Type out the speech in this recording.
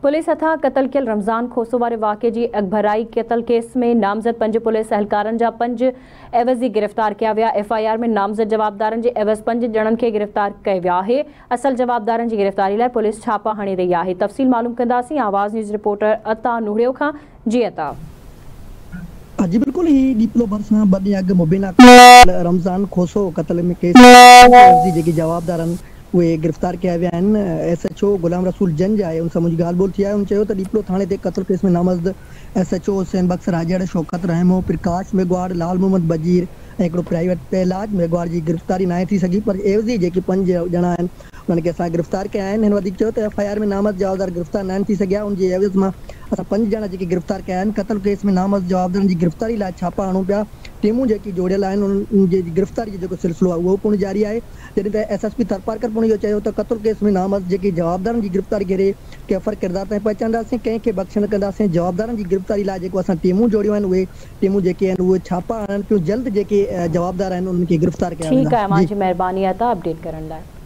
Police هٿان قتل ڪيل رمضان کوسو واري واقعي جي اڳڀرائي قتل ڪيس ۾ نامزد پنج پوليس اهلڪارن جا پنج عيوضي گرفتار ڪيا ويا. ايف I R ۾ نامزد جوابدارن جي عيوض پنج ڄڻن کي گرفتار ڪيو ويو آهي. اصل جوابدارن جي گرفتاري لاء پوليس ڇاپا هڻي رهي آهي. تفصيل معلوم ڪنداسين آواز نيوز رپورٽر عطا نوڙيو کان. جي عطا. جي بلڪل هي ڏيپلو ڀرسان ٻه ڏينهن اڳ مبينا قتل رمضان کوسو قتل ۾ ڪيس ۾ پنج عيوضي جيڪي جوابدار آهن اهي گرفتار ڪيا ويا آهن. ايس ايڇ او غلام رسول جنج آهي ان سان منهنجي ڳالهه ٻولهه ٿي آهي ان چيو ته ڏيپلو ٿاڻي تي قتل ڪيس ۾ نامزد ايس ايڇ او حسين بخش راڄڙ، شوڪت رحمو، پرڪاش ميگهواڙ، لال محمد بجير ۽ هڪڙو پرائيويٽ پهلاج ميگهواڙ جي گرفتاري ناهي ٿي سگهي پر عيوضي جيڪي پنج ڄڻا آهن انهن کي اسان گرفتار ڪيا آهن. هن وڌيڪ چيو ته ايف I R ۾ نامزد جوابدار گرفتار ناهن ٿي سگهيا ان جي عيوض مان اسان پنج ڄڻا جيڪي گرفتار ڪيا آهن قتل ڪيس ۾ نامزد جوابدارن جي گرفتاري لاء ڇاپا هڻون پيا ٽيمون جيڪي جوڙيل آهن انهن جي گرفتاري جو جيڪو سلسلو آهي اهو پڻ جاري آهي. جڏهن ته ايس ايس پي ٿرپارڪر پڻ اهو چيو ته قتل ڪيس ۾ نامزد جيڪي جوابدارن جي گرفتاري ڪري ڪيفر ڪردار تائين پهچائينداسين، ڪنهن کي بخش نه ڪنداسين، جوابدارن جي گرفتاري لاء جيڪو اسان ٽيمون جوڙيون آهن اهي ٽيمون جيڪي آهن اهي ڇاپا هڻن پيون جلد جيڪي جوابدار آهن انهن کي گرفتار ڪيا ٺيڪ ويندا. آهي اوهان جي. جي مهرباني عطا اپڊيٽ ڪرڻ لاء.